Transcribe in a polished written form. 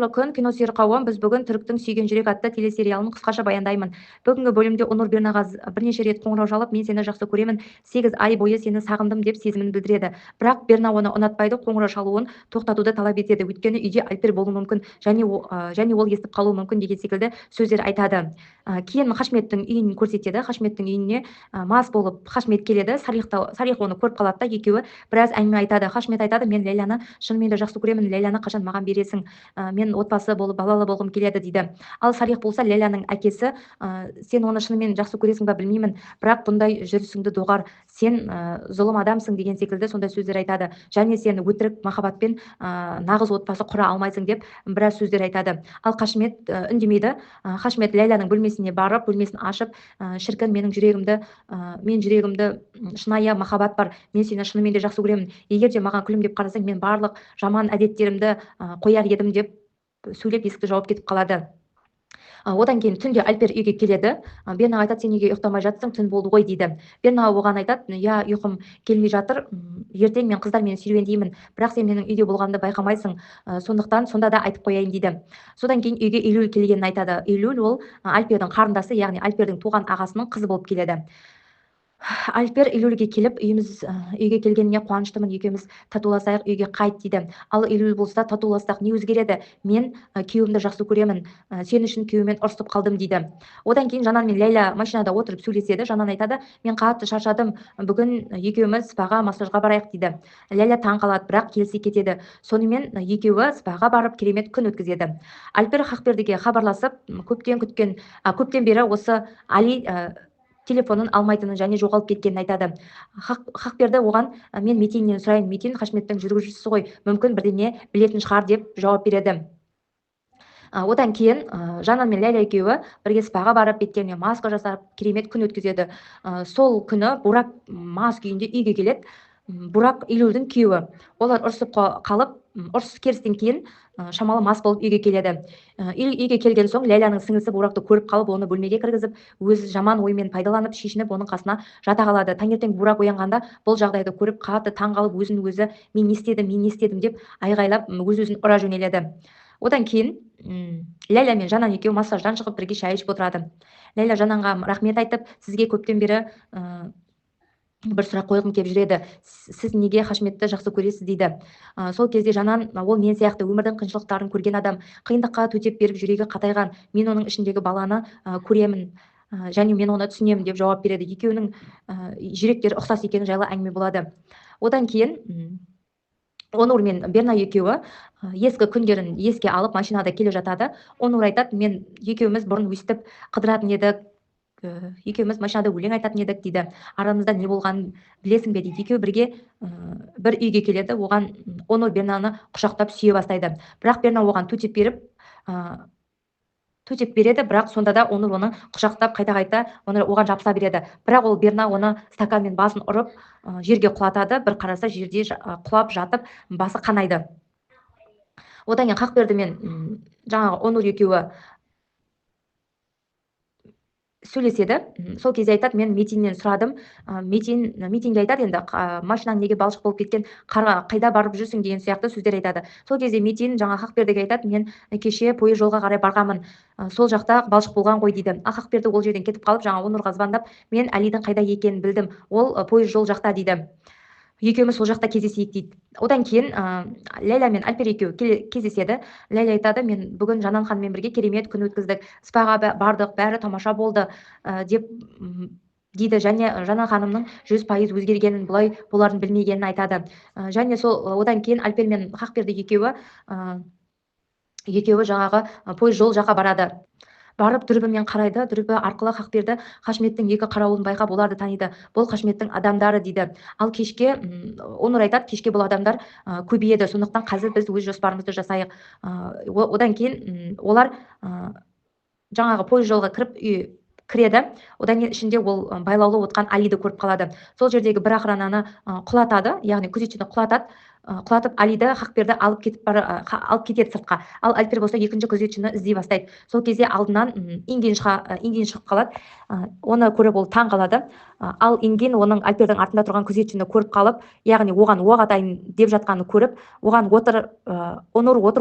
Күн, киносүйер қауым! Біз бүгін түріктің «Сүйген жүрек» атты телесериалын қысқаша баяндаймын. Бүгінгі бөлімде Онур Бернаға бірнеше рет қоңырау шалып, «Мен сені жақсы көремін, 8 ай бойы сені сағындым», – деп сезімін білдіреді. Бірақ Берна оны ұнатпайды, қоңырау шалуын тоқтатуды талап етеді, өйткені үйде Альпер болуы мүмкін және ол естіп қалуы мүмкін деген секілді сөздер айтады. Кейін Хашметтің үйін көрсетеді. Хашметтің үйіне мас болып Хашмет келеді. Салих оны көріп қалады да, екеуі біраз әңгіме айтады. Хашмет айтады: «Мен Ләйләні шынымен де жақсы көремін, Ләйләні қашан маған бересің? Мен отбасы болып, балалы болғым келеді», – дейді. Ал Салих болса, Ләйләнің әкесі, «Сен оны шынымен жақсы көресің ба, білмеймін, бірақ бұндай жүрісіңді доғар, сен зұлым адамсың», – деген секілді сондай сөздер айтады. Және «Сен өтірік махаббатпен нағыз отбасы құра алмайсың», – деп біраз сөздер айтады. Ал Хашмет үндемейді. Хашмет Ләйләнің бөлмесіне барып, бөлмесін ашып, «Шіркін, менің жүрегімді, мен жүрегімді шынайы махаббат бар, мен сені шынымен де жақсы көремін. Егер де маған күлімдеп қарасаң, мен барлық жаман әдеттерімді қояр едім», – деп сөйлеп, есікті жауып кетіп қалады. Одан кейін түнде Альпер үйге келеді. Берна айтады: «Сен неге ұйықтамай жатсың, түн болды ғой», – дейді. Берна оған айтады: «Иә, ұйқым келмей жатыр. Ертең мен қыздармен серуендеймін, бірақ сен менің үйде болғанымды байқамайсың, сондықтан сонда да айтып қояйын», – дейді. Содан кейін үйге Эйлюль келгенін айтады. Эйлюль ол Альпердің қарындасы, яғни Альпердің туған ағасының қызы болып келеді. Альпер Эйлюльге келіп, «Үйіміз, үйге келгеніңе қуаныштымын, екеуміз татуласайық, үйге қайт», – дейді. Ал Эйлюль болса: «Татулассақ, не өзгереді? Мен күйеуімді жақсы көремін, сен үшін күйеуіммен ұрысып қалдым», – дейді. Одан кейін Жанан мен Ләйла машинада отырып сөйлеседі. Жанан айтады: «Мен қатты шаршадым, бүгін екеуміз спаға, массажға барайық», – дейді. Ләйла таң қалады, бірақ келісе кетеді. Сонымен екеуі спаға барып, керемет күн өткізеді. Альпер Хақбердіге хабарласып, көптен күткен, көптен бері осы Али телефонын алмайтынын және жоғалып кеткенін айтады. Хақберді оған: «Мен Метиннен сұрайын, Метин Хашметтің жүргізушісі ғой, мүмкін, бірдеңе білетін шығар», – деп жауап береді. Одан кейін Жанан мен Ләйлә екеуі бірге спаға барып, беттеріне маска жасап, керемет күн өткізеді. Сол күні Бурак мас күйінде үйге келеді. Бурак Эйлюльдің күйеуі. Олар ұрысып қалып, ұрыс керістен кейін шамалы мас болып үйге келеді. Үйге келген соң Ләйләнің сіңлісі Буракты көріп қалып, оны бөлмеге кіргізіп, өзі жаман оймен пайдаланып, шешініп, оның қасына жата қалады. Таңертең Бурак оянғанда бұл жағдайды көріп, қатты таң қалып, өзін өзі «Мен не істедім, мен не істедім?» деп айғайлап, өз өзін ұра жөнеледі. Одан кейін Ләйлә мен Жанан екеуі массаждан шығып, бірге шай ішіп отырады. Ләйлә Жананға рахмет айтып, «Сізге көптен бері бір сұрақ қойғым келіп жүреді, сіз неге Хашметті жақсы көресіз?» – дейді. Сол кезде Жанан: «Ол мен сияқты өмірдің қиыншылықтарын көрген адам, қиындыққа төтеп беріп, жүрегі қатайған. Мен оның ішіндегі баланы көремін және мен оны түсінемін», – деп жауап береді. Екеуінің жүректері ұқсас екені жайлы әңгіме болады. Одан кейін Онур мен Берна екеуі ескі күндерін еске алып, машинада келе жатады. Онур айтады: «Мен екеуміз бұрын өстіп қыдыратын едік, екеуміз машинада өлең айтатын едік», – дейді. «Арамызда не болғанын білесің бе?» – дейді. Екеуі бірге бір үйге келеді. Оған Онур Бернаны құшақтап, сүйе бастайды, бірақ Берна оған төтеп береді. Бірақ сонда да Онур оны құшақтап, қайта қайта оны оған жабыса береді. Бірақ ол Берна оны стаканмен басын ұрып, жерге құлатады. Бір қараса, жерде құлап жатып, басы қанайды. Одан кейін Хақберді мен жаңағы Онур екеуі сөйлеседі. Сол кезде айтады: «Мен Метиннен сұрадым». Метин Метинге айтады енді: «Машинаң неге балшық болып кеткен, қарға қайда барып жүрсің?» – деген сияқты сөздер айтады. Сол кезде Метин жаңа Хақбердіге айтады: «Мен кеше пойыз жолға қарай барғанмын, сол жақта балшық болған ғой», – дейді. Ал Хақберді ол жерден кетіп қалып, жаңа Онурға звондап: «Мен Әлидің қайда екенін білдім, ол пойыз жол жақта», – дейді. «Екеуміз сол жақта кездесейік», – дейді. Одан кейін Ләйлә мен Альпер екеуі кездеседі. Ләйлә айтады: «Мен бүгін Жанан ханыммен бірге керемет күн өткіздік, спаға бардық, бәрі тамаша болды», – деп дейді. Және Жанан ханымның 100% өзгергенін, бұлай боларын білмегенін айтады. Және сол одан кейін Альпер мен Хақберді екеуі жаңағы пойыз жол жаққа барады. Барып, дүрбімен қарайды. Дүрбі арқылы Хақберді Хашметтің екі қарауылын байқап, оларды таниды. «Бұл Хашметтің адамдары», – дейді. Ал кешке Онур айтады: «Кешке бұл адамдар көбейеді, сондықтан қазір біз өз жоспарымызды жасайық». Одан кейін олар жаңағы пойыз жолға кіріп, үй кіреді. Одан кейін ішінде ол байлаулы отқан Алиді көріп қалады. Сол жердегі бір охрананы құлатады, яғни күзетшіні құлатады. Құлатып, Алиді Хақберді алып кетіп бара, алып кетеді сыртқа. Ал Альпер болса екінші күзетшіні іздей бастайды. Сол кезде алдынан Ингин шығып қалады. Оны көріп, ол таң қалады. Ал Ингин оның, Альпердің артында тұрған күзетшіні көріп қалып, яғни оған оқ атайын деп жатқанын көріп, оған: «Отыр, Онур, отыр».